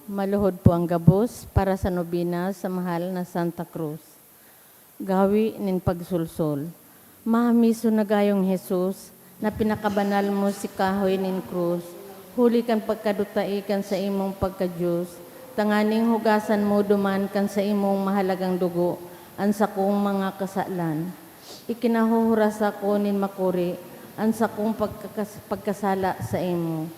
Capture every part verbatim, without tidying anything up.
Maluhod po ang gabos para sa nobena sa mahal na Santa Cruz. Gawi nin pagsulsol. Mahamison na gayong Jesus, na pinakabanal mo si kahoy nin krus, huli kan pagkadutai kan saimong pagka-Dios, tanganing hugasan mo duman kan saimong mahalagang dugo an sakong mga kasalan. Ikinahuhuras ako nin makuri an sakong pagkakas-, pagkasala saimo.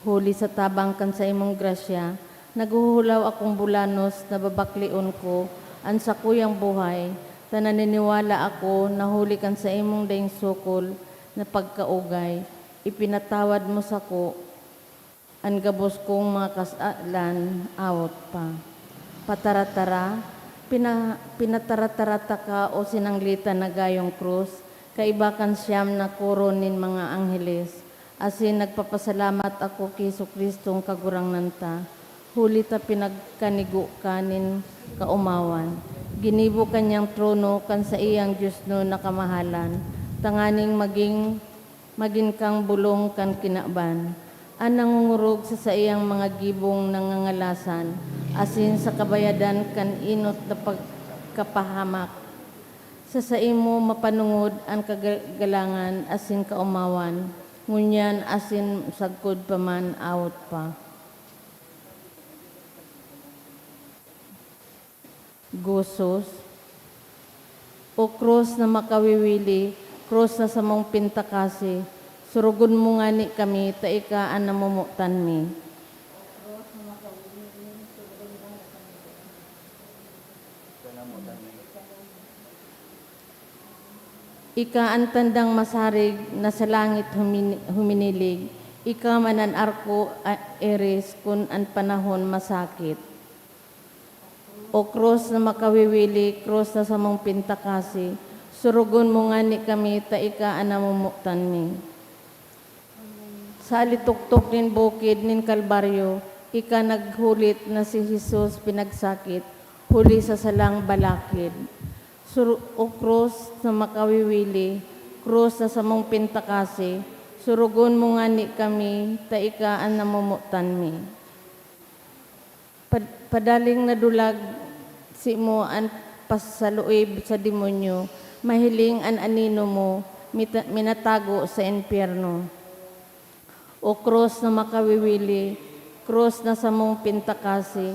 Huli sa tabang kan saimong grasya, naghuhulaw akong bulanos na babakleon ko an sakuyang buhay, ta naniniwala ako na huli kan saimong daing sukol na pagkaugay, ipinatawad mo sako an gabos kong mga kasalan, awot pa. Pataratara, pina-, pinataratara taka o sinanglitan na gayong krus, kaiba kan siyam na koron nin mga angheles, asin nagpapasalamat ako ki Jesu-Cristong Kagurangnan ta, huli ta pinagkanigo ka nin kaomawan. Ginibo ka niyang trono kan saiyang diosnon na kamahalan, tanganing maging, magin kang bolong kan kinaban, an nangongorog sa saiyang mga gibong nangangalasan, asin sa kabayadan kan enot na pagkapahamak. Sa saimo mapanongod an kagagalangan asin kaomawan, ngunyan asin sagkod pa man, awot pa. Gozos. O krus na makawiwili, krus na samong pintakasi, surugon mo ngani kami ta ika an namomotan mi. Ika an tandang masarig na sa langit humini-, huminilig, ika man an arko, a-, iris, kun an panahon masakit. O krus na makawiwili, krus na samong pintakasi, surugon mo ngani kami ta ika an namomotan mi. Sa alitoktok nin bukid nin Kalbaryo, ika naghulit na si Jesus pinagsakit, huli sa salang balakid. Suru-, o krus na makawiwili, krus na samong pintakasi, surugon mo ngani kami ta ika an namomotan mi. Pad-, padaling nadulag simo an pasaluib sa demonyo, mahiling an anino mo mita-, minatago sa impyerno. O krus na makawiwili, krus na samong pintakasi,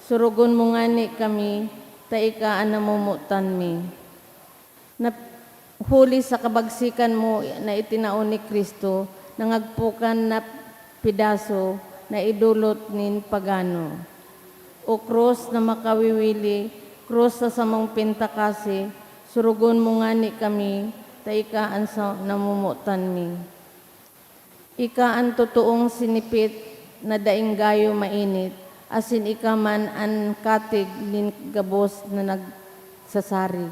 surugon mo ngani kami ta ika an namomotan mi. Na, huli sa kabagsikan mo na itinao ni Cristo, nangagpokan na pedaso na idolot nin pagano. O krus na makawiwili, krus sa samong pintakasi, surugon mo ngani kami ta ika an sa-, namomotan mi. Ika an totoong sinipit na daing gayo mainit, asin ika man an katig nin gabos na nagsasarig.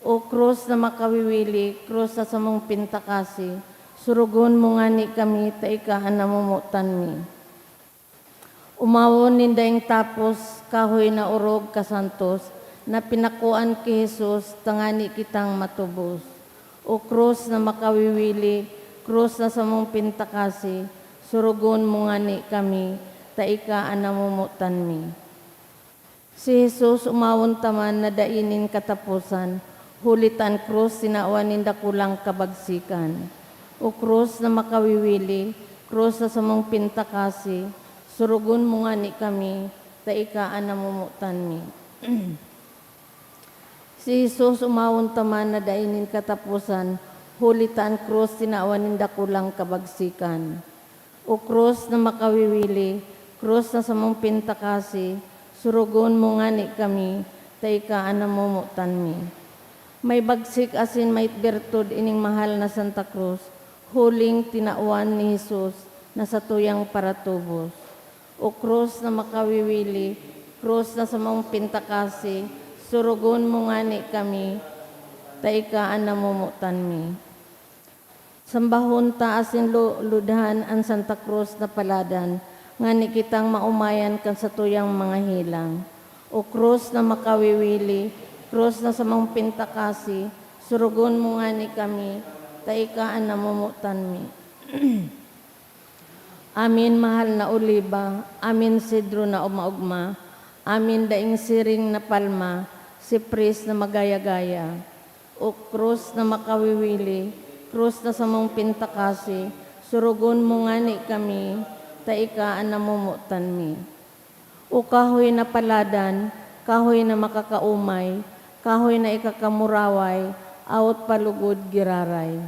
O krus na makawiwili, krus sa samong pintakasi, surugon mo ngani kami ta ika an namomotan mi. Umawon nin daing tapos kahoy na orog kasantos na pinakuan ki Jesus tangani kitang matubos. O krus na makawiwili, krus na samong pintakasi, surugon mo ngani kami, ta ika an namomotan mi. Si Jesus umawon ta man na dai nin kataposan, huli ta an krus tinawan nin dakulang kabagsikan. O krus na makawiwili, krus na samong pintakasi, surugon mo ngani kami, ta ika an namomotan mi. Si Jesus umawon ta man na dai nin kataposan, huli ta an krus tinawan nin dakulang kabagsikan. O krus na makawiwili, krus na samong pintakasi, surugon mo ngani kami, ta ika an namomotan mi. May bagsik asin may bertod ining mahal na Santa Cruz, huling tinawan ni Jesus na satuyang paratubos. O krus na makawiwili, krus na samong pintakasi, surugon mo ngani kami, ta ika an namomotan mi. Sambahon ta asin lu-, ludhan an Santa Cruz na paladan, ngani kitang maomayan kan satuyang mga helang. O krus na makawiwili, krus na samong pintakasi, surugon mo ngani kami, ta ika an namomotan mi. Amin mahal na oliba, amin sidro na umaugma, amin daing siring na palma, sipres na magaya-gaya. O krus na makawiwili, krus na samong pintakasi, surugon mo ngani kami, ta ika an namomotan mi. O kahoy na paladan, kahoy na makakaomay, kahoy na ikakamuraway, awot pa lugod giraray.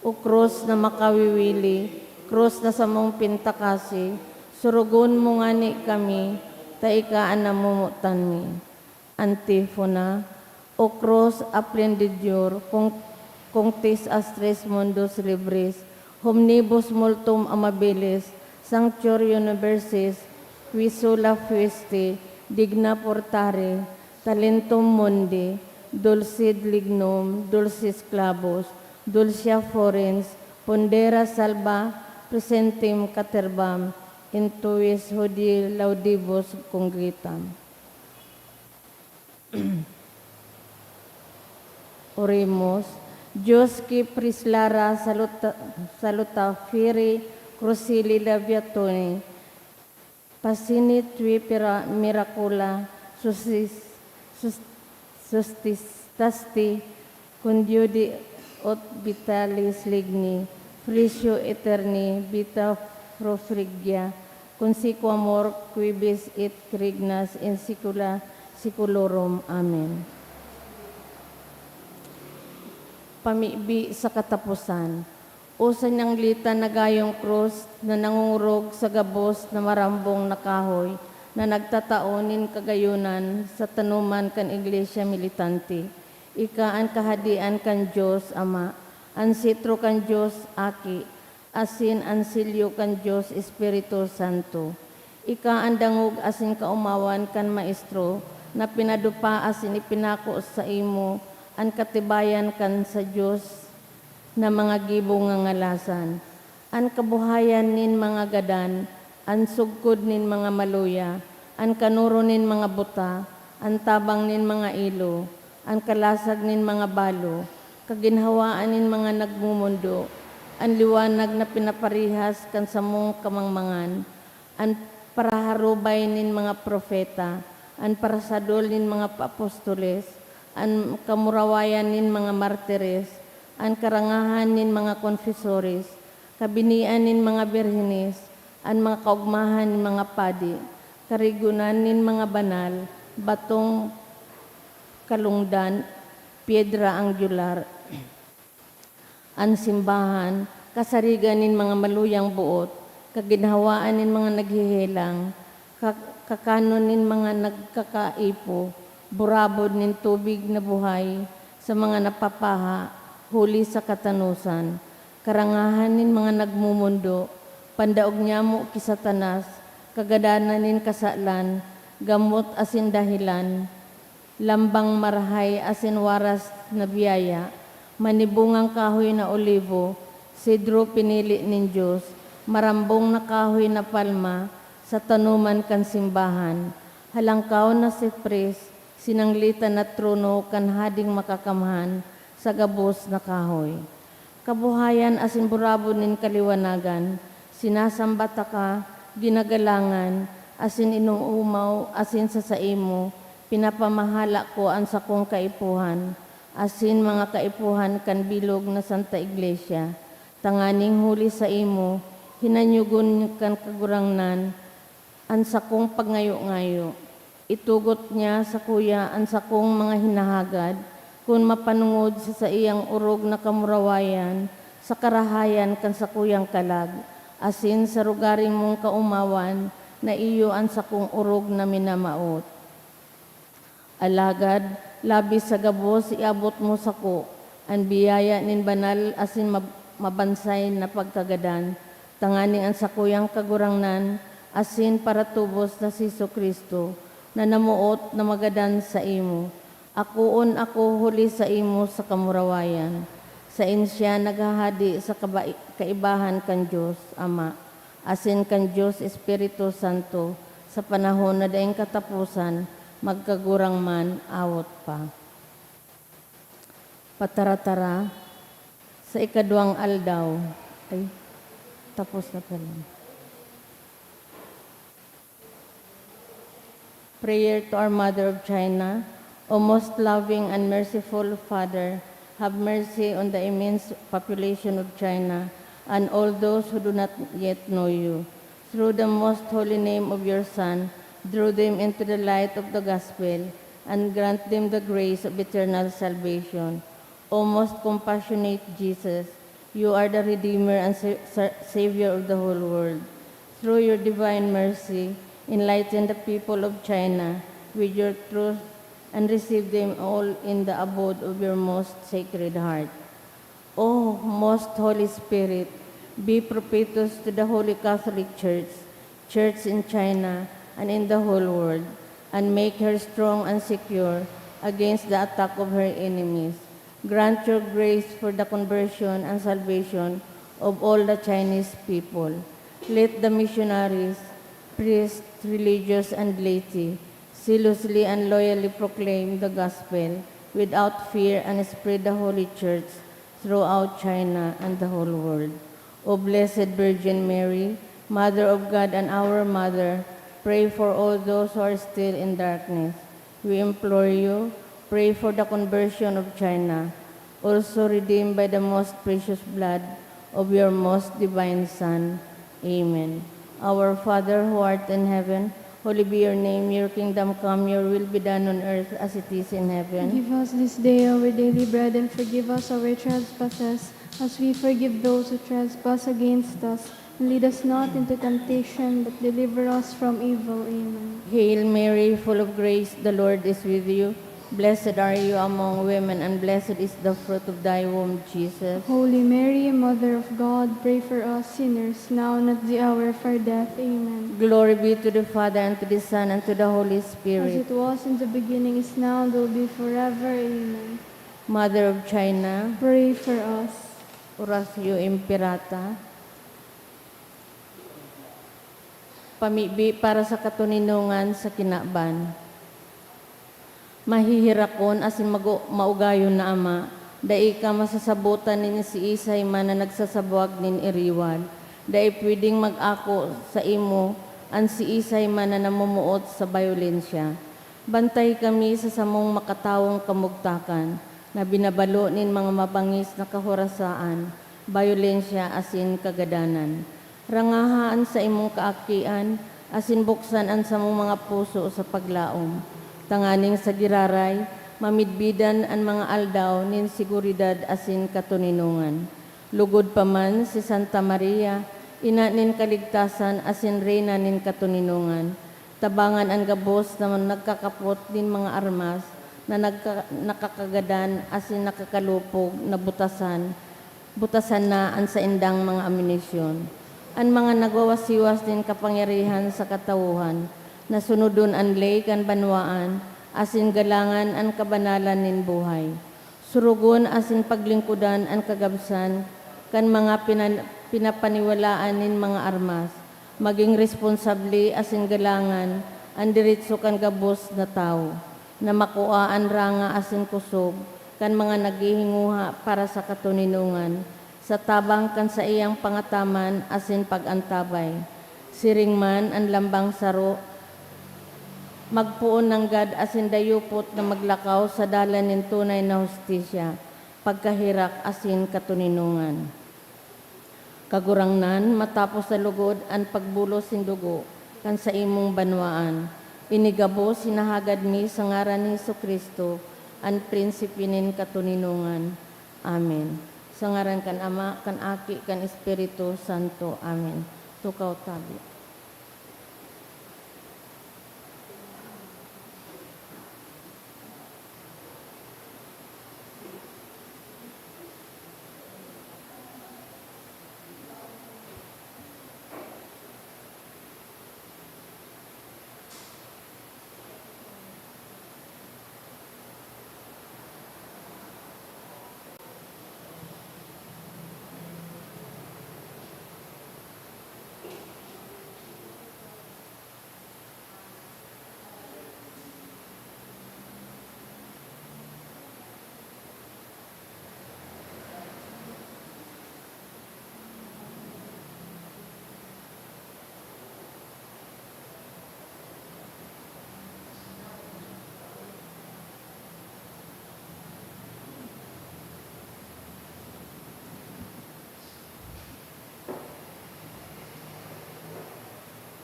O krus na makawiwili, krus na samong pintakasi, surugon mo ngani kami, ta ika an namomotan mi. Antifona. O krus, a plendidior, cunctis a tres mundos libris, omnibus multum amabilis, sanctuario universis, qui sola fuisti digna portare talentum mundi, dulcid lignum, dulcis clavus, dulcia furens, pondera salva presentim caterbam, in tuis hodie laudibus congritam. Oremos. Dios qui prislara saluta-, salutafieri crucili labiatuni, pasinit tui pira miracula sustis-, sus-, sustitasti, condiudi ut vitalis ligni, frutio aeterni, vita profrigia, consequamur quibus et regnas in saecula saeculorum. Amen. Pamibi sa kataposan. O sinanglitan na gayong krus na nangongorog sa gabos na marambong na kahoy na nagtatao nin kagayonan sa tanoman kan iglesia militante, ika an Kahadean kan Dios Ama, an setro kan Dios Aki, asin an selyo kan Dios Espiritu Santo. Ika an dangog asin kaomawan kan Maestro na pinadupa asin ipinako saimo an katibayan kan sa Dios na mga gibo ngangalasan, an kabuhayan nin mga gadan, an sugkod nin mga maluya, an kanoro nin mga buta, an tabang nin mga ilo, an kalasag nin mga balo, kaginhawaan nin mga nagmomondo, an liwanag na pinaparehas kan samong kamangmangan, an paraharubay nin mga propeta, an parasadol nin mga apostoles, an kamurawayan nin mga martires, an karangahan nin mga konfesores, kabinian nin mga birhenes, an mga kaogmahan nin mga padi, karigonan nin mga banal, batong kalungdan, piedra angular. An simbahan, kasarigan nin mga maluyang boot, kaginhawaan nin mga naghehelang, ka-, kakanon nin mga nagkakaipo, burabod nin tubig na buhay sa mga napapaha, huli sa katanosan, karangahan nin mga nagmomondo, pandaog nyamo ki Satanas, kagadanan nin kasalan, gamot asin dahelan, lambang marahay asin waras na biyaya, manibungang kahoy na olibo, sedro pinili nin Dios, marambong na kahoy na palma sa tanoman kan simbahan, halangkaw na sipres, sinanglitan na trono kan Hading Makakamhan sa gabos na kahoy. Kabuhayan asin burabod nin kaliwanagan, sinasamba taka, ginagalangan, asin inoomaw, asin sa saimo, pinapamahala ko an sakong kaipuhan, asin mga kaipuhan kan bilog na Santa Iglesia, tanganing huli saimo, hinanyogon kan Kagurangnan an sakong pagngayo-ngayo. Itugot niya sakuya an sakong mga hinahagad, kun mapanongod sa saiyang orog na kamurawayan, sa karahayan kan sakuyang kalag, asin sa rogaring mong kaomawan na iyo an sakong orog na minamawot. Alagad, labis sa gabos iabot mo sako an biyaya nin banal asin mab-, mabansay na pagkagadan, tanganing an sakuyang Kagurangnan asin paratubos na si Jesu-Cristo, na namoot na magadan saimo. Akoon ako huli saimo sa kamurawayan, saen siya naghahade sa kabai-, kaibahan kan Dios Ama, asin kan Dios Espiritu Santo, sa panahon na daing kataposan, magkagurang man, awot pa. Patara-tara, sa ikaduwang aldaw, ay, tapos na pala. Prayer to our Mother of China. O most loving and merciful Father, have mercy on the immense population of China and all those who do not yet know you. Through the most holy name of your Son, draw them into the light of the gospel and grant them the grace of eternal salvation. O most compassionate Jesus, you are the Redeemer and Sa-, Sa-, Savior of the whole world. Through your divine mercy, enlighten the people of China with your truth and receive them all in the abode of your most sacred heart. O most Holy Spirit, be propitious to the Holy Catholic Church, Church in China, and in the whole world, and make her strong and secure against the attack of her enemies. Grant your grace for the conversion and salvation of all the Chinese people. Let the missionaries, priests, religious, and laity zealously and loyally proclaim the gospel without fear and spread the Holy Church throughout China and the whole world. O Blessed Virgin Mary, Mother of God and our Mother, pray for all those who are still in darkness. We implore you, pray for the conversion of China, also redeemed by the most precious blood of your most divine Son. Amen. Our Father who art in heaven, holy be your name. Your kingdom come, your will be done on earth as it is in heaven. Give us this day our daily bread, and forgive us our trespasses, as we forgive those who trespass against us. And lead us not into temptation, but deliver us from evil. Amen. Hail Mary, full of grace, the Lord is with you. Blessed are you among women, and blessed is the fruit of thy womb, Jesus. Holy Mary, Mother of God, pray for us sinners, now and at the hour of our death. Amen. Glory be to the Father, and to the Son, and to the Holy Spirit. As it was in the beginning, is now, and will be forever. Amen. Mother of China, pray for us. Oratio Imperata. Pamibi para sa katoninongan sa kinaban. Maheherakon asin magu-, maugayon na Ama, dai ka masasabotan nin siisay man na nagsasabwag nin iriwal. Dai pwedeng mag-ako saimo an siisay man na namomoot sa bayolensya. Bantay kami sa samong makatawong kamugtakan na binabalo nin mga mabangis na kahorasaan, bayolensya asin kagadanan. Rangaha an saimong kaakian asin buksan an samong mga puso sa paglaom, tanganing sa giraray, mamidbidan an mga aldaw nin seguridad asin katoninongan. Lugod pa man si Santa Maria, ina nin kaligtasan asin reyna nin katoninongan, tabangan an gabos na nagkakapot nin mga armas na nagka-, nakakagadan asin nakakalupog na butasan, butasan na an saindang mga aminisyon. An mga nagwawasiwas nin kapangyarihan sa katawohan, na sunodon an ley kan banwaan, asin galangan an kabanalan nin buhay. Surugon asin paglingkodan an kagabsan kan mga pinan-, pinapaniwalaan nin mga armas. Magin responsable asin galangan an deretso kan gabos na tawo, na makua an ranga asin kosog kan mga naghihinguha para sa katoninongan, sa tabang kan saiyang pangataman asin pag-antabay. Siring man an lambang saro, magpoon nanggad asin dayupot na maglakaw sa dalan nin tunay na hustisya, pagkaherak asin katoninongan. Kagurangnan, matapos sa lugod an pagbulos nin dugo kan saimong banwaan, ini gabos hinahagad mi sa ngaran ni Jesu-Cristo, an Prinsipe nin katoninongan. Amen. Sa ngaran kan Ama, kan Aki, kan Espiritu Santo. Amen. Tukaw tabi.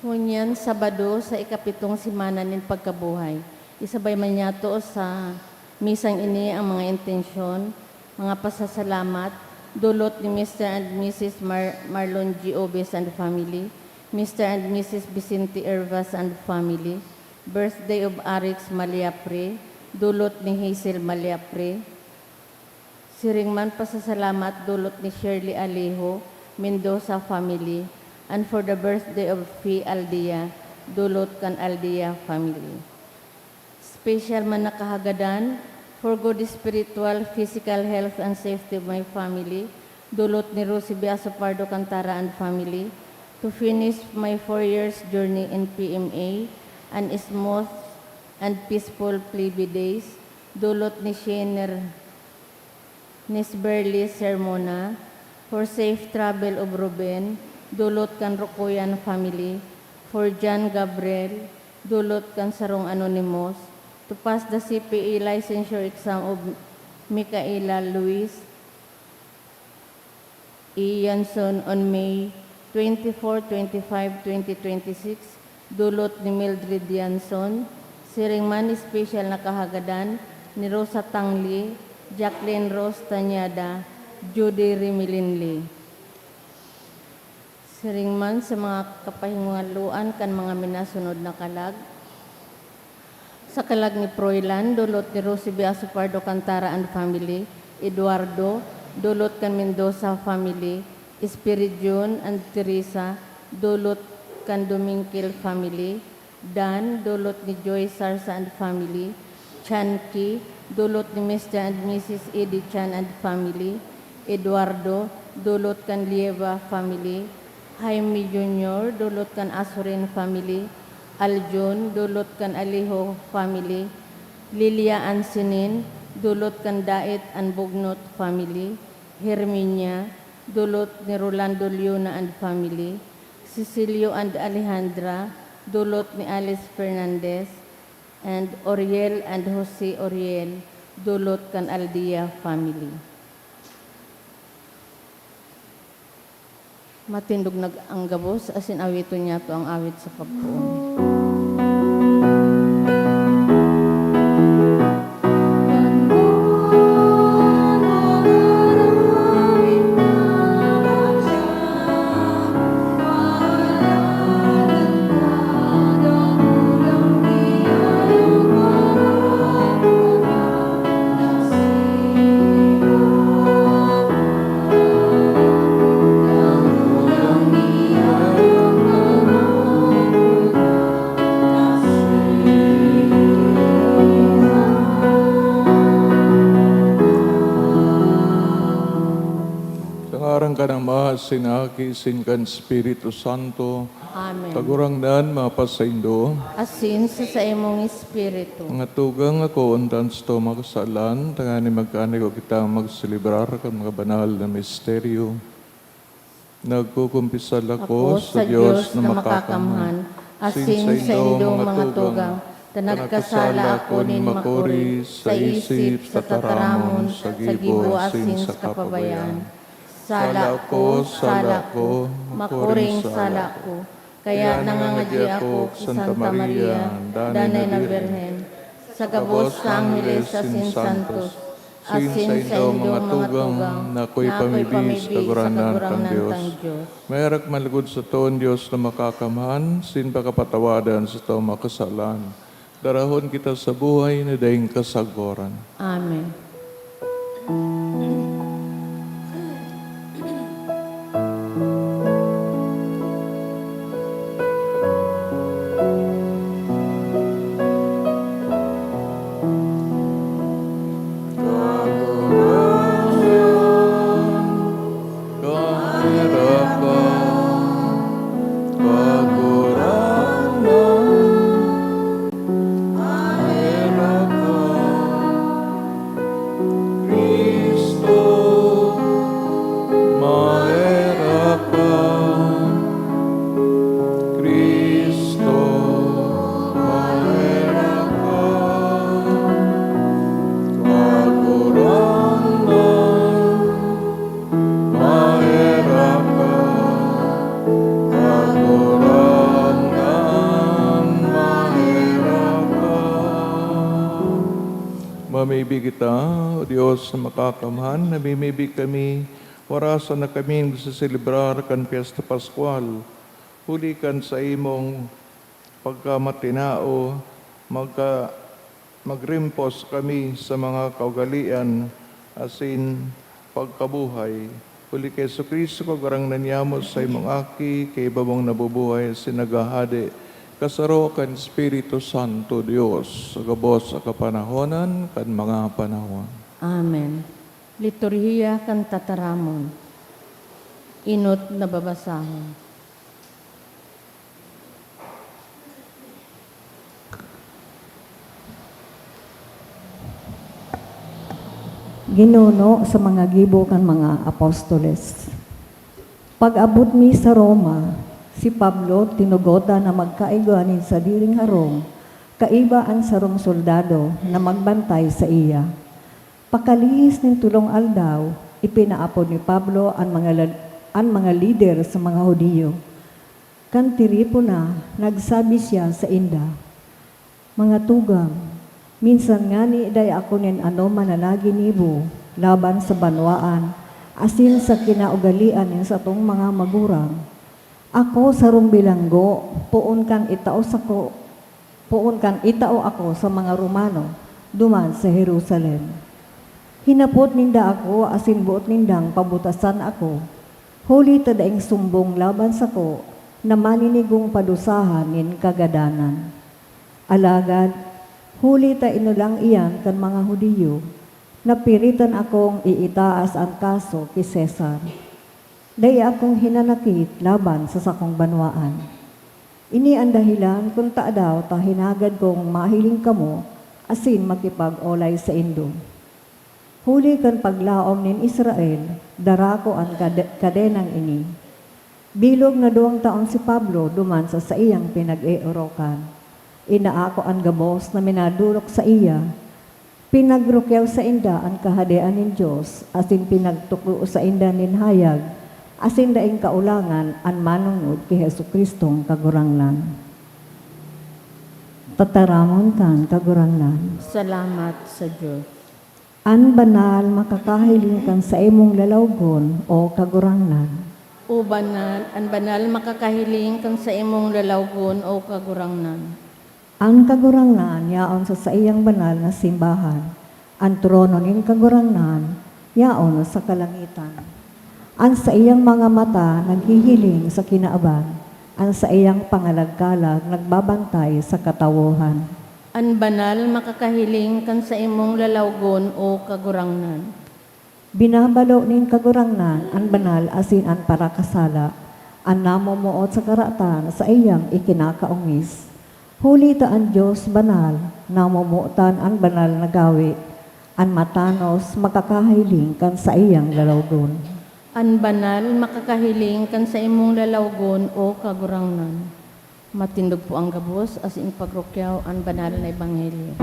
Ngunyan, Sabado, sa ikapitong semana nin pagkabuhay, isabay man niyato sa misang ini ang mga intensyon, mga pasasalamat, dulot ni Mister and Missus Mar-, Marlon G. Obes and family, Mister and Missus Vicente Hervas and family, birthday of Arix Maliapre, dulot ni Hazel Maliapre, siring man pasasalamat dulot ni Shirley Alejo, Mendoza family, and for the birthday of Fi Aldia, dulot kan Aldia family. Special man na kahagadan for good spiritual, physical health and safety of my family, dulot ni Rosie Biaso Pardo Cantara and family, to finish my four years journey in P M A and smooth and peaceful plebe days, dulot ni Shener Nesberly Sermona, for safe travel of Ruben, dulot kan Rocoyan family, for John Gabriel, dulot kan sarong anonymous, to pass the C P A licensure exam of Micaela Luis E. Yanson on May twenty-four, twenty-five, twenty twenty-six, dulot ni Mildred Yanson, siring man special na kahagadan ni Rosa Tangli, Jacqueline Rose Tañada, Judy Rimilinli. Siring man sa mga kapahingaloan kan mga minasunod na kalag, sa kalag ni Froilan, dulot ni Rosie Biaso Pardo Cantara and family, Eduardo, dulot kan Mendoza family, Espiridion and Teresa, dulot kan Domingkil family, Dan, dulot ni Joy Sarsa and family, Chanki, dulot ni Mister and Missus Eddie Chan and family, Eduardo, dulot kan Lieva family, Jaime Junior, dulot kan Azurin family, Aljun, dulot kan Alejo family, Lilia and Sinin, dulot kan Dait and Bugnot family, Herminia, dulot ni Rolando Liona and family, Cecilio and Alejandra, dulot ni Alice Fernandez, and Oriel and Jose Oriel, dulot kan Aldia family. Matindog nag-, ang gabos, asin awiton niyato ang awit sa pagpoon. Sa ngaran kan Ama, asin Aki, asin kan Espiritu Santo. Amen. Kagurangnan mapasaindo. Asin sa saimong espiritu. Mga tugang, ako undan sato makasalan, tanganing magkanigwa kita magselebrar kan mga banal na misteryo. Nagkukumpisal ako sa Dios na makakamhan, asin saindong mga tugang, ta nagkasala ako nin makuri sa isip, sa tataramon, sa gibo, asin sa kapabayaan. Sala ko, sala ko, makuring sala ko. Kaya nangangadi ako ki Santa Maria, danay na Birhen, sa gabos na angheles asin santos, asin saindong mga tugang, na ako'y pamibi sa Kagurangnan kan Dios. Maherak man lugod sato an Dios na makakamhan, asin pakapatawadan sato mga kasalan. Darahon kita sa buhay na daing kasagoran. Amen. Kaherakan, Kagurangnan, kaherakan, Ta, O Dios na makakamhan, namimibi kami, orasan na kami nagseselebrar kan Pyesta Paskwal. Huli kan saimong pagkamatinao, magka-, magrimpos kami sa mga kaugalian asin pagkabuhay. Huli ki Jesu-Cristo, Kagurangnan niyamo, saimong Aki, kaiba mong nabubuhay asin naghahade, kasaro kan Espiritu Santo, Dios, sa gabos a kapanahonan kan mga panahon. Amen. Liturhiya kan Tataramon. Enot na babasahon. Ginuno sa mga gibo kan mga apostoles. Pag-abot mi sa Roma, si Pablo tinugotan na magkaigwa nin sadiring harong kaiba an sarong soldado na magbantay saiya. Pakalihis nin tolong aldaw, ipinaapod ni Pablo an mga lad-, an mga lider sa mga Judio. Kan tiripon na, nagsabi siya sainda, "Mga tugang, minsan ngani dai ako nin anoman na naginibo laban sa banwaan asin sa kinaugalean nin satong mga magurang. Ako sarong bilanggo, poon kan itao sako, poon kan itao ako sa mga Romano duman sa Jerusalem. Hinapot ninda ako asin boot nindang pabutasan ako, huli ta daing sumbong laban sako na maninigong padusahan nin kagadanan. Alagad, huli ta inolang iyan kan mga Judio, napiritan akong iitaas an kaso ki Cesar. Dai akong hinanakit laban sa sakong banwaan. Ini an dahelan kun tadaw ta hinagad kong mahiling kamo asin makipag-olay saindo. Huli kan paglaom nin Israel, dara ko an kade-, kadenang ini." Bilog na duwang taon si Pablo duman sa saiyang pinag-eorokan. Inaako an gabos na minadolok saiya, pinagrukyaw sainda an Kahadean nin Dios, asin pinagtukdo sainda nin hayag, asin daing kaolangan an manongod ki Jesu-Cristong Kagurangnan. Tataramon kan Kagurangnan. Salamat sa Dios. An banal makakahiling kan saimong lalawgon, O Kagurangnan. O banal, an banal makakahiling kan saimong lalawgon, O Kagurangnan. An Kagurangnan yaon sa saiyang banal na simbahan. An trono nin Kagurangnan yaon sa kalangitan. An saiyang mga mata naghihiling sa kinaban, an saiyang pangalagkalag nagbabantay sa katawohan. An banal makakahiling kan saimong lalawgon, O Kagurangnan. Binabalo nin Kagurangnan an banal asin an parakasala, an namomoot sa karatan saiyang ikinakaongis. Huli ta an Dios banal, namomotan an banal na gawe. An matanos makakahiling kan saiyang lalawgon. An banal makakahiling kan saimong lalawgon, O Kagurangnan. Matindog po ang gabos asin ipagrukyaw an banal na ebanghelyo.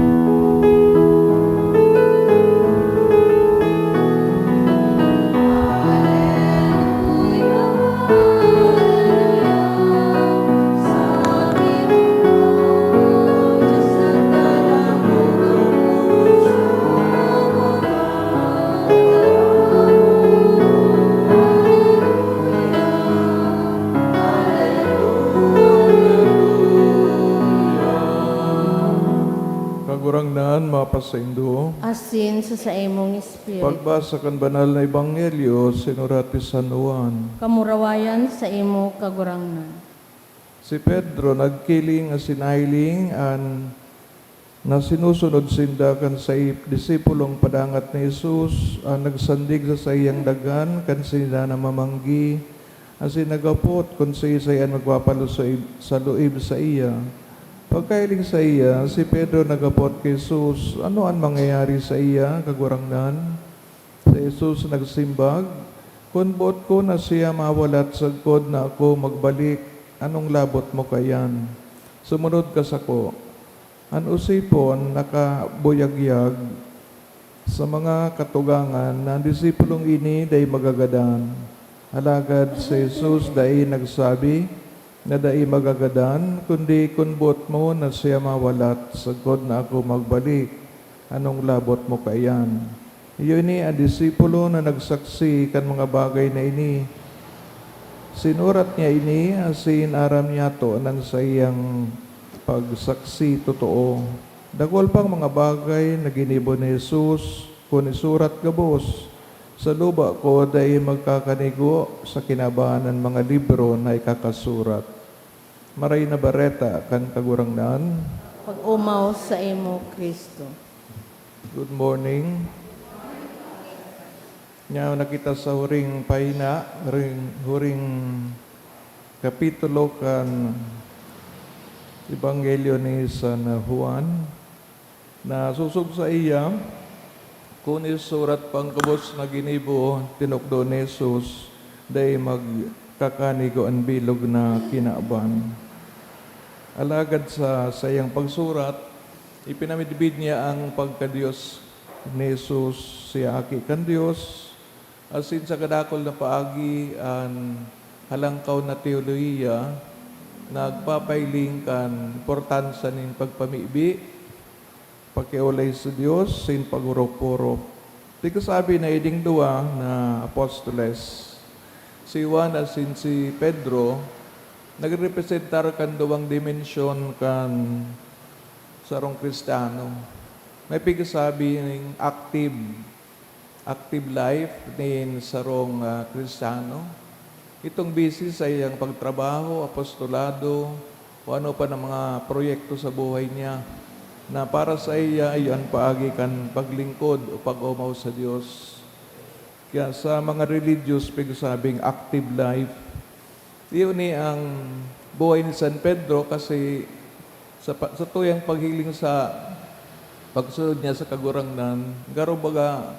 Kagurangnan, mapasaindo. Asin sa saimong espiritu. Pagbasa kan Banal na Ebanghelyo sinurat ni San Juan. Kamurawayan saimo, Kagurangnan. Si Pedro nagkiling asin nahiling an na sinusunod sinda kan sai-, disipulong padangat ni Jesus, an nagsandig sa saiyang daghan kan sinda namamanggi, asin naghapot kun siisay an magpapalusoib sa luib saiya. Pagkahiling saiya, si Pedro naghapot ki Jesus, "Ano an mangyayari saiya, Kagurangnan?" Si Jesus nagsimbag, "Kun boot ko na siya mawalat sagkod na ako magbalik, anong labot mo kaiyan? Sumunod ka sako." An osipon nakabuyagyag sa mga katugangan na an disipulong ini dai magagadan. Alagad si Jesus dai nagsabi na dai magagadan, kundi, "Kun boot mo na siya mawalat sagkod na ako magbalik." Anong labot mo kaiyan? Iyo ini an disipulo na nagsaksi kan mga bagay na ini. Sinurat niya ini asin aram niyato na an saiyang pagsaksi totoo. Dakul pang mga bagay na ginibo ni Jesus, kun isurat gabos, sa luba ko dai magkakanigo sa kinaban an mga libro na ikakasurat. Maray na Bareta kan Kagurangnan. Pag-omaw saimo, Cristo. Good morning. Nyaw na kita sa huring pahina, huring, huring kapitulo kan Ebanghelyo ni San Juan. Na sosog saiya, kun isurat pang gabos na ginibo, tinukdo ni Jesus, dai magkakanigo an bilog na kinaban. Alagad sa saiyang pagsurat, ipinamidbid niya an pagka-Dios ni Jesus, siya Aki kan Dios, asin sa kadakul na paagi an halangkaw na teolohiya, nagpapahiling kan importansya nin pagpamibi, pakiolay sa Dios, asin pag-orop-orop. Tika sabi na iding duwa na apostoles, si Juan asin si Pedro, nagrepresentar kan duwang dimensyon kan sarong Kristiyano. May pigsasabi ning active, active life nin sarong, ah, Kristiyano. Itong busy sa iyang pagtrabaho, apostolado, o ano pa na mga proyekto sa buhay niya na para sa iya, iyo an paagi kan paglingkod o pag-omaw sa Dios. Kaya sa mga religious, pigsasabi ning active life. Iyo ni ang buhay ni San Pedro kasi sa pa-, sa tuyang paghiling sa pagsunod niya sa Kagurangnan, garo baga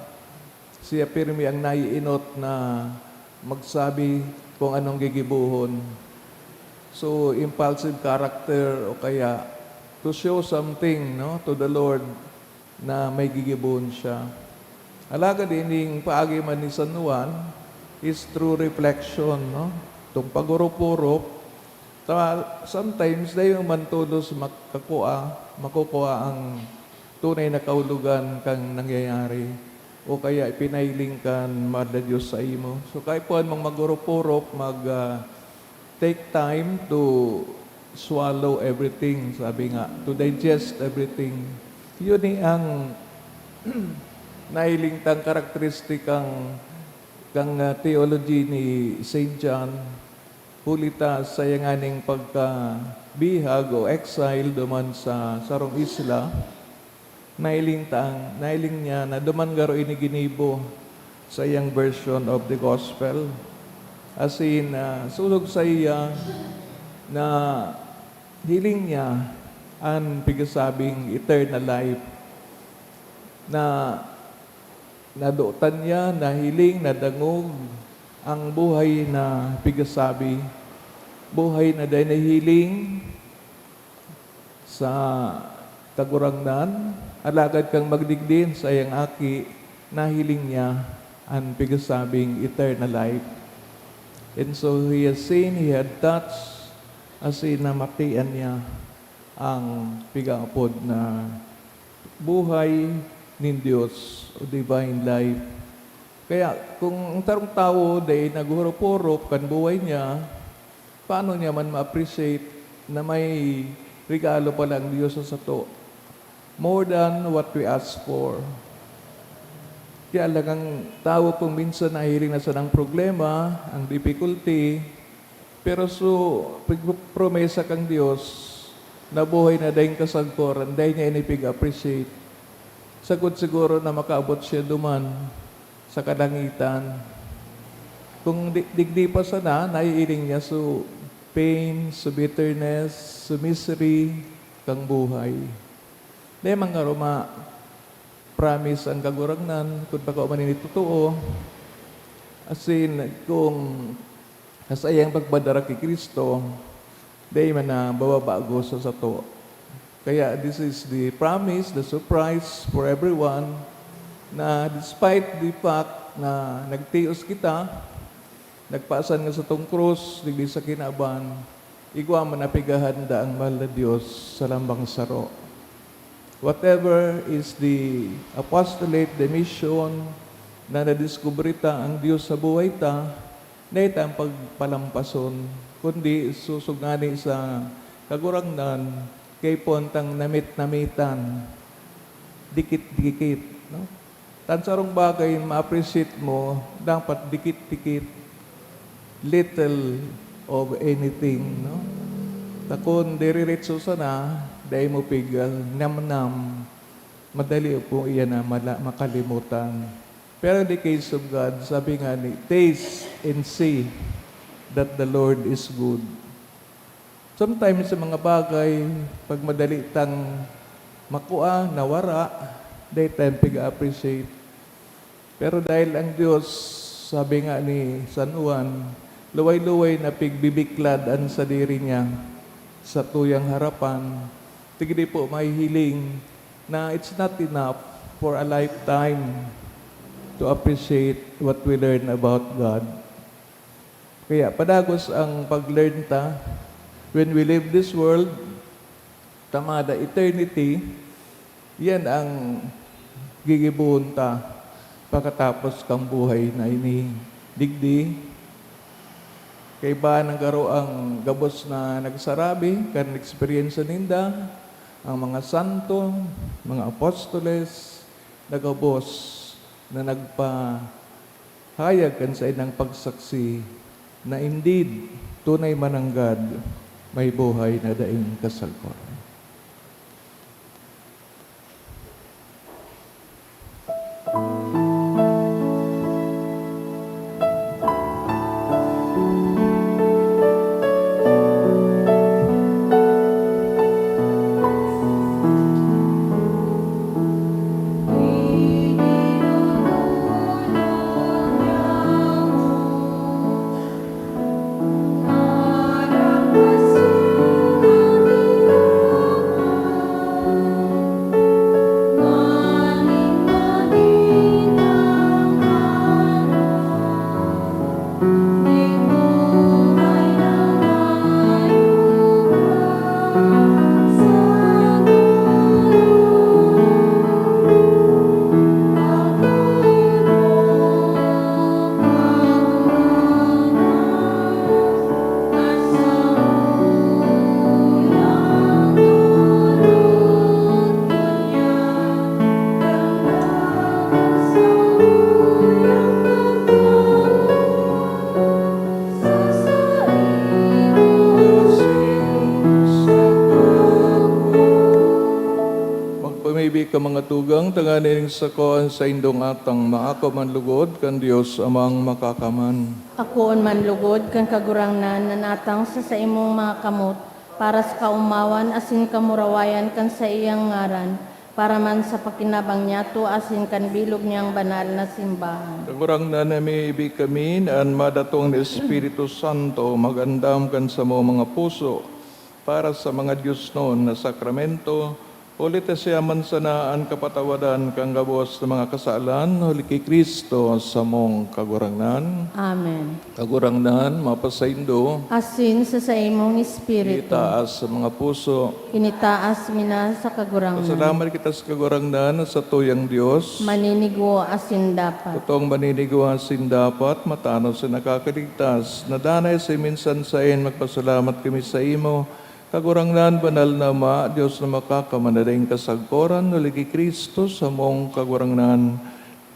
siya pirmi ang naiinot na magsabi kung anong gigibohon. So, impulsive character o kaya to show something, no, to the Lord na may gigibohon siya. Alagad ining paagi man ni San Juan is true reflection, no? Itong pag-orop-orop, ta-, sometimes dai mo man tolos makakua, makukua ang tunay na kahulogan kan nangyayari o kaya ipinahiling kan mahal na Dios saimo. So, kaipuhan mong mag-orop-orop, mag, ah, take time to swallow everything, sabi nga, to digest everything. Yun ni ang nahiling tang karakteristikang kan, ah, theology ni Saint John. Huli ta sa nganing pagkabihag o exile duman sa sarong isla, nahiling ta-, nahiling niya na duman garo ini ginibo sa iyang version of the gospel. As in, ah, sosog saiya na hiling niya an pigsasabing eternal life, na nadotan niya, nahiling, nadangog ang buhay na pigsasabi, buhay na dai nahiling sa Kagurangnan, alagad kan magdigdi an saiyang Aki, nahiling niya an pigsasabing eternal life. And so he has seen, he had touched, as in namatian niya ang pigaapod na buhay nin Dios o divine life. Kaya kung ang tarong tawo dai naghuhorop-horop kan buhay niya, paano niya man ma-appreciate na may regalo pala ang Dios sa sato, more than what we ask for? Kaya lang ang tawo kung minsan nahihiling na sanang problema, ang difficulty, pero so, pigpromesa kan Dios na buhay na daing kasagkoran, dai niya ini pig-appreciate. Sagkod siguro na makaabot siya duman sa kalangitan. Kung di-, digdi pa sana, naiiling niya so pain, so bitterness, so misery kang buhay. Dai man garo ma-promise ang Kagurangnan kun bako man ini totoo. As in, kung sa saiyang pagpadara ki Cristo, dai man na bababago sa sato. Kaya this is the promise, the surprise for everyone, na despite the fact na nagtios kita, nagpasan nga satong krus digdi sa kinaban, igwa man na pighahanda ang mahal na Dios sa lambang saro. Whatever is the apostolate, the mission na nadiskubre ta ang Dios sa buhay ta, dai ta ang pagpalampason, kundi susog ngani sa Kagurangnan, kay puwantang namit-namitan, dikit-dikit, no? Tan sarong bagay ma-appreciate mo, dapat dikit-dikit, little of anything, no? Ta kun diretso sana, dai mo pig-, ah, namnam, madali po iyan na mala-, makalimutan. Pero in the case of God, sabi nga ni, "Taste and see that the Lord is good." Sometimes, sa mga bagay, pag madali tang makua, nawara, dai tayong pig-a-appreciate. Pero dahil ang Diyos, sabi nga ni San Juan, luway-luway na pigbibiklad an sadiri niya sa tuyang harapan, tigdi po mahihiling na it's not enough for a lifetime to appreciate what we learn about God. Kaya padagos ang pag-learn ta. When we leave this world, tamada eternity, yan ang gigibohon ta pakatapos kan buhay na ini digdi. Kaiba na garo ang gabos na nagsarabi kan eksperyensya ninda, ang mga santo, mga apostoles, na gabos na nagpa- hayag kan saindang pagsaksi na indeed, tunay mananggad, may buhay na daing kasagkoran. Magpamibi ka, mga tugang, tanganing sako an saindong atang maako man lugod kan Dios Amang Makakaman. Akoon man lugod kan Kagurangnan an atang sa saimong mga kamot, para sa kaomawan asin kamurawayan kan saiyang ngaran, para man sa pakinabang niyato asin kan bilog niyang banal na simbahan. Kagurangnan, namibi kami na an madatong na Espiritu Santo mag-andam kan samong mga puso para sa mga diosnon na sakramento, huli ta siya man sana an kapatawadan kan gabos na mga kasalan, huli ki Cristo samong Kagurangnan. Amen. Kagurangnan, mapasaindo. Asin sa saimong espiritu. Itaas sa mga puso. Initaas mi na sa Kagurangnan. Pasalamat kita sa Kagurangnan, sa tuyang Dios. Maninigwa asin dapat. Totoong maninigwa asin dapat, matanos na nakakaligtas. Nadanay sa minsan saen, magpasalamat kami sa imo. Kagurangnan, banal na Ama, Dios na makakaman na daing kasagkoran, huli ki Cristo samong Kagurangnan.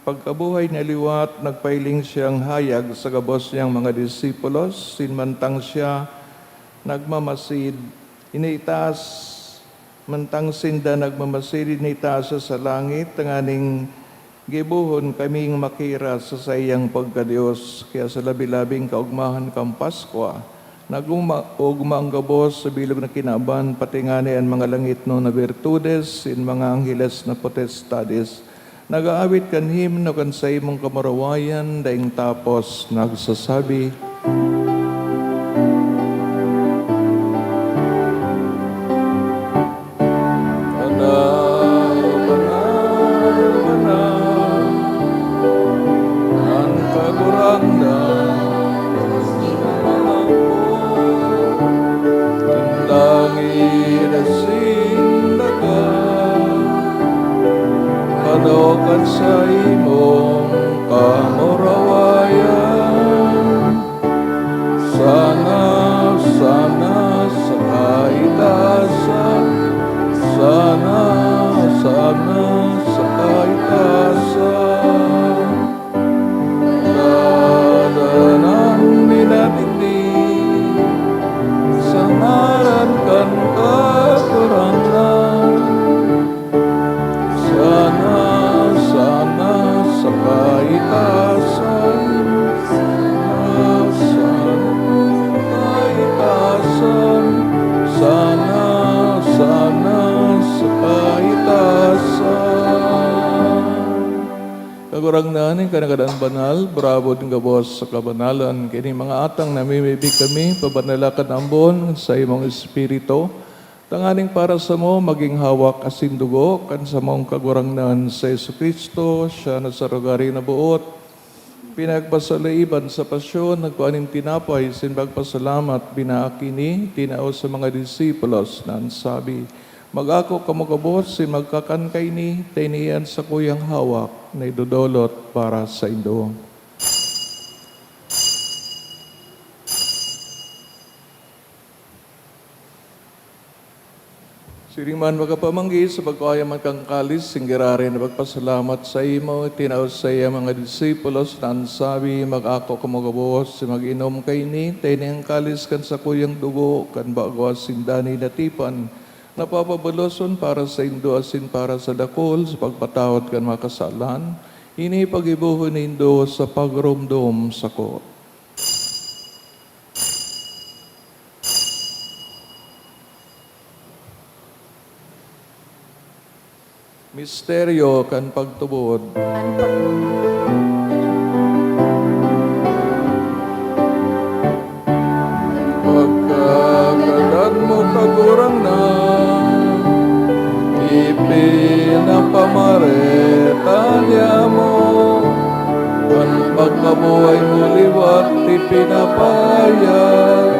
Pagkabuhay niya liwat, nagpahiling siyang hayag sa gabos niyang mga disipulos, sin mantang siya nagmamasid, iniitaas, mantang sinda nagmamasid, iniitaas siya sa langit, tanganing gibohon kaming makira sa saiyang pagka-Dios. Kaya sa labi-labing kaogmahan kan Paskwa, nag-uma-, ogma ang gabos sa bilog na kinaban, pati ngani an mga langitnon na birtudes, sin mga angheles na potestades, nag-aawit kan himno kan saimong kamurawayan, daing tapos nagsasabi, "Banal, banal, banal, an Kagurangnan, an langit asin daga." Kaitasan, sana, kaitasan, sana, sana, sa kaitasan. Kagurangnan, nin kanagadan banal, bravo din gabos sa kabanalan. Kini mga atang namimibi kami, pabanala kan ambon sa imong Espiritu, tanganing para samo magin hawak asin dugo kan samong Kagurangnan si Jesu-Cristo, siya na sa rugari na boot. Pinagpasaiban sa pasyon, nagkua nin tinapay, sin pagpasalamat, binaak ini, tinao sa mga disipulos, na an sabi, "Mag-ako kamo gabos, sin magkakan kaini, ta ini an sakuyang hawak, na idodolot para saindo." Siring man, makapamanggi sa pagkua man kan kalis, singgirarin na magpasalamat saimo, tinao sa iya mga disipulos, na an sabi, "Mag-ako kamo gabos, sin mag-inom kaini, ta ini an kalis kan sakuyang dugo, kan bago asin danay na tipan, na papabaloson para saindo asin para sa dakul, sa pagpatawad kan mga kasalan. Ini paggibohon nindo sa pagromdom sako." Misteryo kan pagtubod. An pag- Pagkagadan mo, Kagurangnan, ipinapamareta niamo. An pagkabuhay mo liwat ipinapahayag,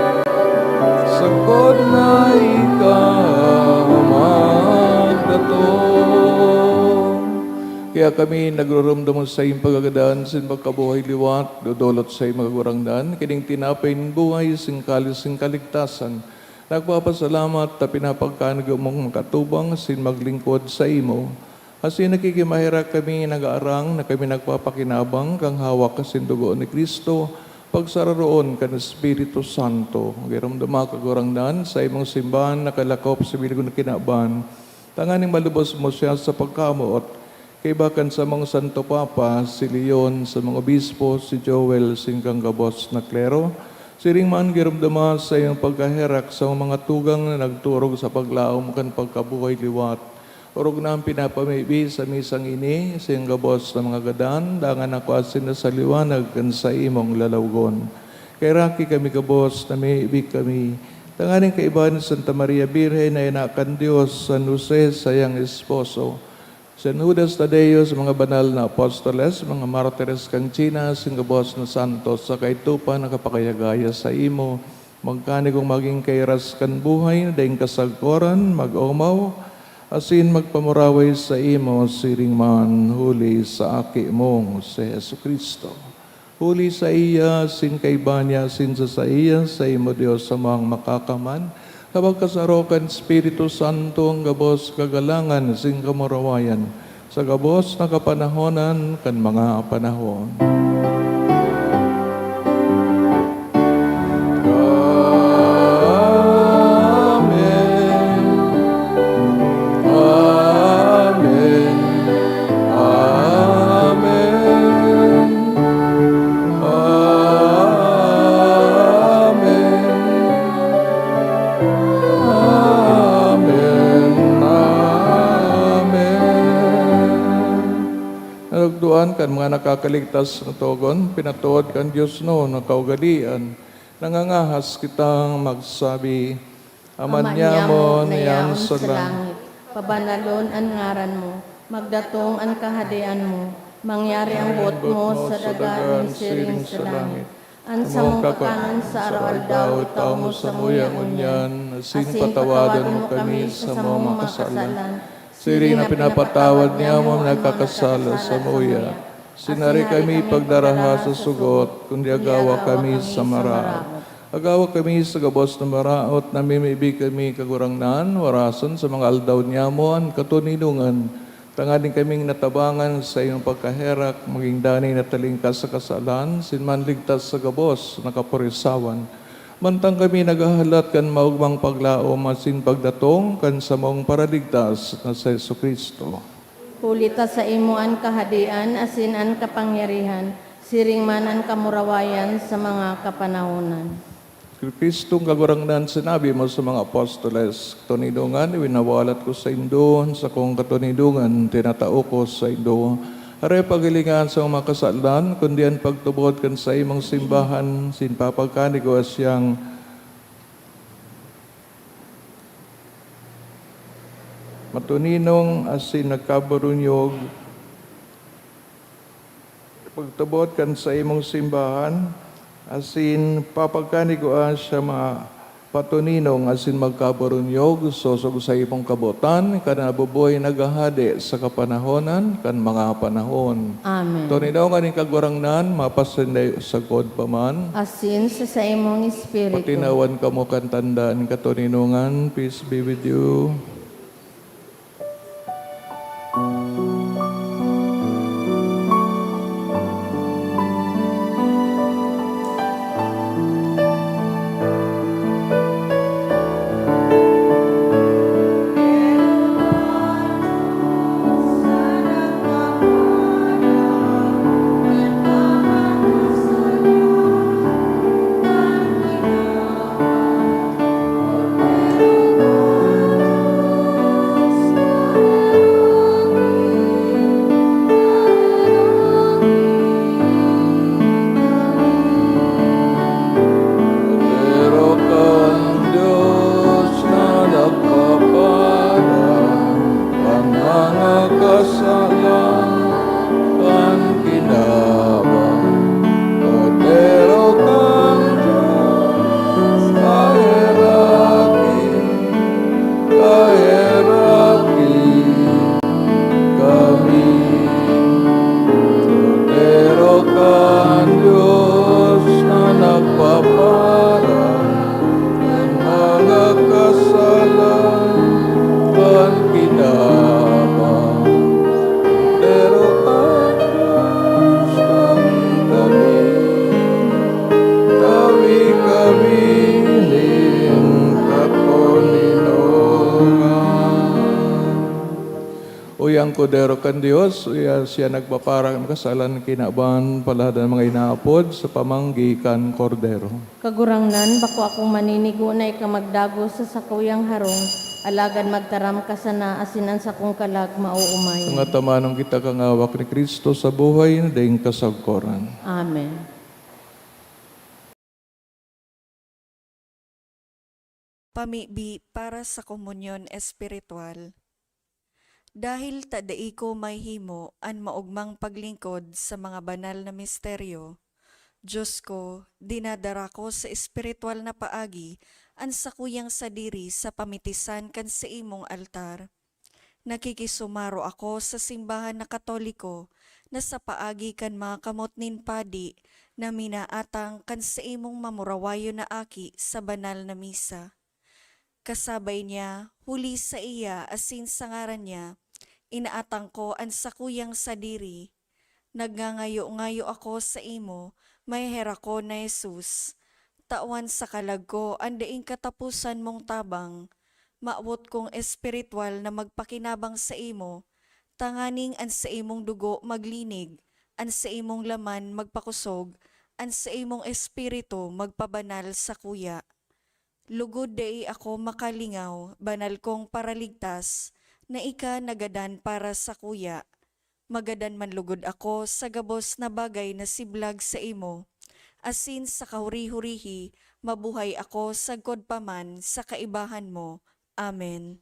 sagkod na ika magdatong. Kaya kami nagrurumdom sa iyong pagkagadan, sin pagkabuhay liwat, dodolot sa iyong mga gurangnan, kining tinapay nin buhay, sin kalis nin kaligtasan. Nagpapasalamat ta pinapagkanag mong makatubang asin maglingkod saimo. Asin nakikimaherak kami, nag-aarang na kami nagpapakinabang kan hawak asin dugo ni Cristo, pagsararoon kan Espiritu Santo. Giromdoma, Kagurangnan, sa imong simbahan nakalakop sa bilog na kinaban, tanganing malubos mo siya sa pagkamoot, kaiba kan samong Santo Papa, si Leon, sa mga obispo, si Joel, sin kan gabos na klero. Siring man, giromdoma sa iyong pagkaherak sa mga tugang na nagturog sa paglaom kan pagkabuhay liwat. Orog na an pinapamibi sa misang ini, sa iyong gabos na mga gadan, dangan ako asin na sa liwanag kan sa imong lalawgon. Kaheraki kami gabos, namibi kami, tanganing kaiba ni Santa Maria Birhen na ina kan Dios, San Jose, sayang esposo, San Judas Tadeo, sa mga banal na apostoles, mga martires kan China, sin gabos na santos, sa kaitupa na kapakayagaya saimo, magkanigong magin kairas kan buhay na daing kasagkoran, mag-omaw, asin magpamuraway saimo siring man, huli sa Aki mong si Jesu-Cristo. Huli saiya, asin kaiba niya, asin sa saiya, saimo, Dios Amang Makakaman, na magkasaro kan Espiritu Santo, an gabos kagalangan asin kamurawayan, sa gabos na kapanahonan kan mga panahon. Amen. Amen. Amen. Amen. Amen. Amen. Narugdoan kan mga nakakaligtas na togon, pinatuod kan Dios noon na kaugalian, nangangahas kitang magsabi, Ama niamo na iyan sa langit, pabanalon an ngaran mo, magdatong an kahadean mo, mangyari an boot mo sa daga nin siring sa langit. An samong kakanon sa araw-aldaw, itao mo samuya ngunyan, asin patawadon mo kami sa samong mga kasalan, siring na pinapatawad niamo an nagkakasala samuya. Asin dai kami pagdaraha sa sugot, kundi agawa kami sa maraot. Agawa kami sa gabos na maraot, namimibi kami, Kagurangnan, warason sa mga aldaw niamo an katoninongan, tanganing kaming natabangan sa imong pagkaherak, magin danay na talingkas sa kasalan, asin manligtas sa gabos na kaporisawan. Mantang kami naghahalat kan maogmang paglaom asin pagdatong kan samong Paraligtas na si Jesu-Cristo. Huli ta saimo an kahadean asin an kapangyarihan, siring man an kamurawayan sa mga kapanahonan. Cristong Kagurangnan, sinabi mo sa mga apostoles, "Katoninongan, winawalat ko saindo an sakong katoninongan, tinatao ko saindo." Aray paghilingan sa mga kasalan, kundi an pagtubod kan saimong simbahan, asin papagkanigoan siyang matoninong asin nagkaburunyog. Pagtubod kan saimong simbahan, asin papagkanigoan siya mga patoninong asin magkaburunyog, sosog sa imong kabotan, kan nabubuhay naghahade sa kapanahonan kan mga panahon. Amen. Toninongan nin Kagurangnan, mapasinda sagkod pa man. Asin sa saimong espiritu. Patinawan kamo kan tanda nin katoninongan. Peace be with you. Kordero kan Dios na nagpaparang kan mga kasalan kan kinaban. Kordero kan Dios, kaheraki, kaheraki kami. Kordero kan Dios na nagpaparang kan mga kasalan kan kinaban. Kordero kan Dios, tawi kami, tawi kami nin katoninongan. Uya an Kordero kan Dios, uya siya nagpaparang kan kasalan kan kinaban, palad an mga inaapod sa pamanggi kan Kordero. Kagurangnan, bako akong maninigo na ika magdagos sa sakuyang harong, alagad magtaram ka sana asin an sakong kalag maoomay. Mga tamanon kita kan hawak ni Cristo sa buhay na daing kasagkoran. Amen. Pamibi para sa komunyon espiritual. Dahil ta dai ko mahihimo an maogmang paglingkod sa mga banal na misteryo, Dios ko, dinadara ko sa espiritual na paagi an sakuyang sadiri sa pamitisan kan saimong altar. Nakikisumaro ako sa simbahan na Katoliko na sa paagi kan mga kamot nin padi na minaatang kan saimong mamurawayon na aki sa banal na misa. Kasabay niya, huli saiya asin sa ngaran niya, inaatang ko an sakuyang sadiri. Nagngangayo-ngayo ako saimo, maheherakon na Jesus. Tawan sa kalag ko an daing kataposan mong tabang. Mawot kong espiritual na magpakinabang saimo, tanganing an saimong dugo maglinig, an saimong laman magpakosog, an saimong espiritu magpabanal sakuya. Lugod dai ako makalingaw, banal kong Paraligtas, na ika nagadan para sakuya. Magadan man lugod ako sa gabos na bagay na siblag saimo, asin sa kahuri-hurihi mabuhay ako sagkod pa man sa kaibahan mo. Amen.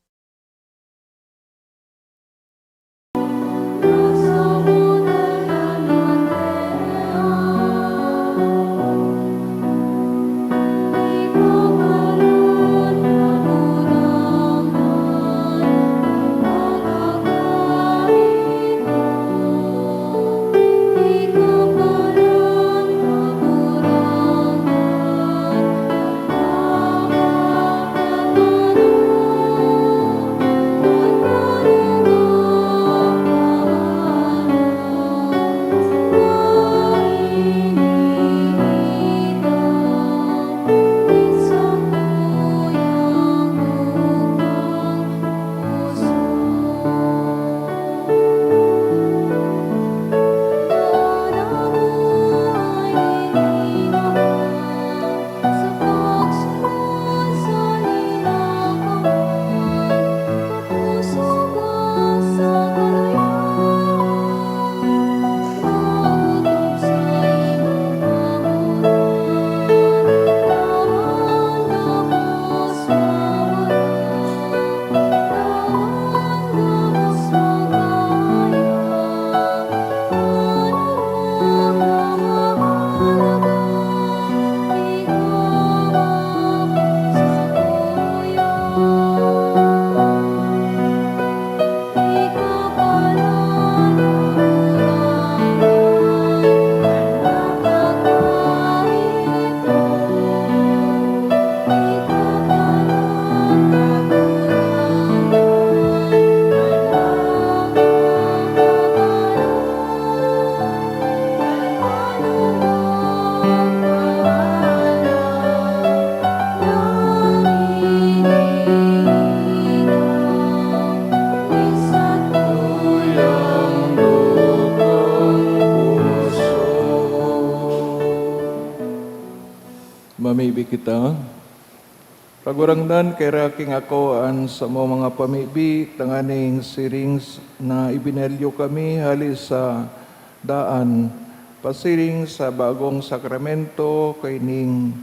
Pamibi kita. Kagurangnan, kairaking ako an samo mga pamibi, tanganing siring s-, na ibinalyo kami hali sa daan, pasiring sa bagong sakramento, kaining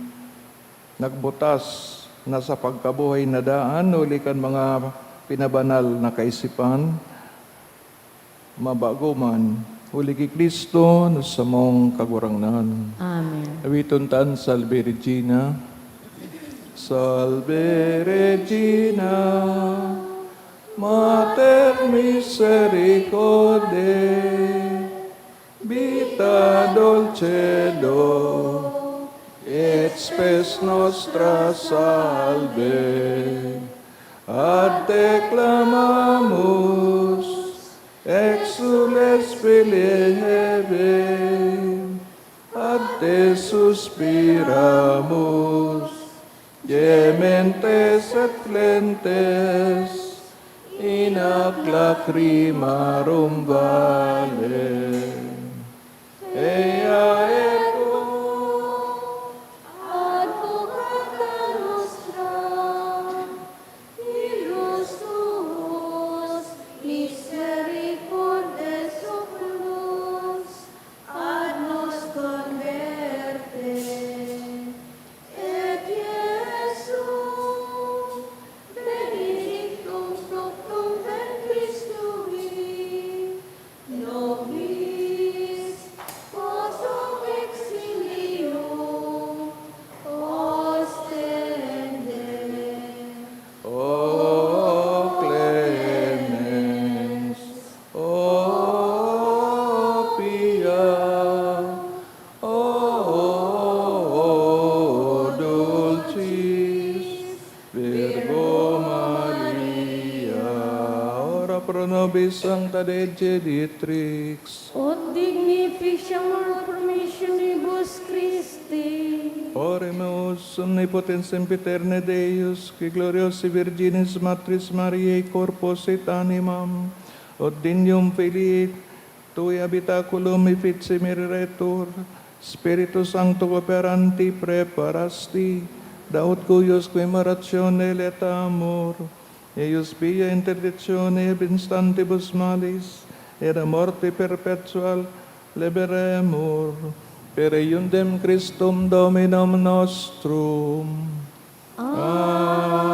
nagbutas na sa pagkabuhay na daan, huli kan mga pinabanal na kaisipan, mabago man, huli ki Cristo na samong Kagurangnan. Amen. Awiton ta an Salve Regina. Salve Regina, Mater misericordiae, vita dulcedo, et spes nostra salve. Ad te clamamus, exsules filii Hevae, ad te suspiramus, gementes et flentes in hac lacrimarum vale. Ea eco, advocata nostra, ilus tuus misericordes oculos, ad nos converte. Et Iesum benedictum fructum ventris tui, nobis potum exilium ostende. O clemens, o pia, o dulcis Virgo Maria, ora pro nobis sancta Dei Genitrix. Ut dignificiamur promissionibus Christi. Oremus. Omnipotens sempiterne Deus, qui gloriosae Virginis Matris Mariae corpus et animam, ut dignum filii tui habitaculum effici mireretur, Spiritu Sancto cooperanti praeparasti, da ut cuius qui in ratione laetamur, eius via interdictione ab instantibus malis, et a morte perpetua liberemur, per eundem Christum Dominum nostrum. Amen.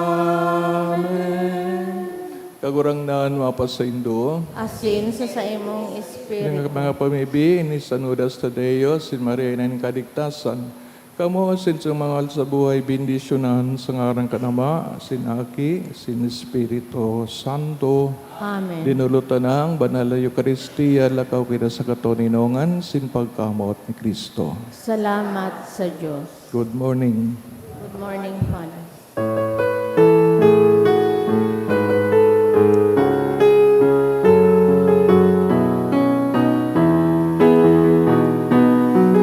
Kagurangnan mapasaindo. Asin sa saimong espiritu. Mga, mga pamibi, ini sanudas ta Dios, sin Maria ina nin kaligtasan. Kamo, sin sa mga mahal sa buhay, bendisyonan sa ngaran kan Ama, sin Aki, sin Espiritu Santo. Amen. Dinolotan ang banal na Eukaristia, lakaw kita sa katoninongan, sin pagkamoot ni Cristo. Salamat sa Dios. Good morning. Good morning, Father.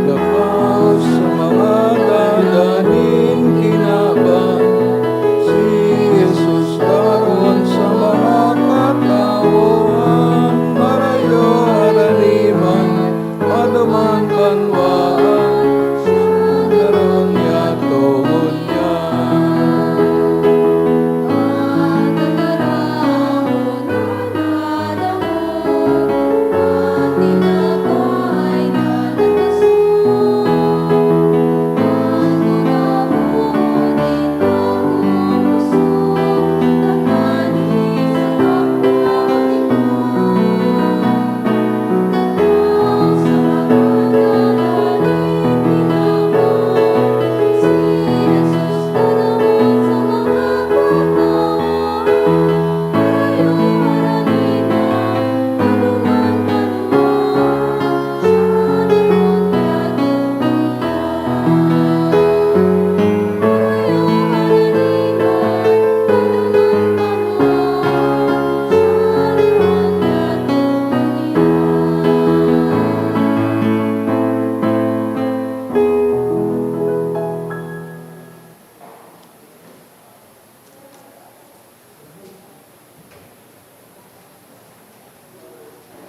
Dapat sa mga dada nin kinaban, si Jesus daron sa mga katawohan, marayo araniman, maduman banwaan.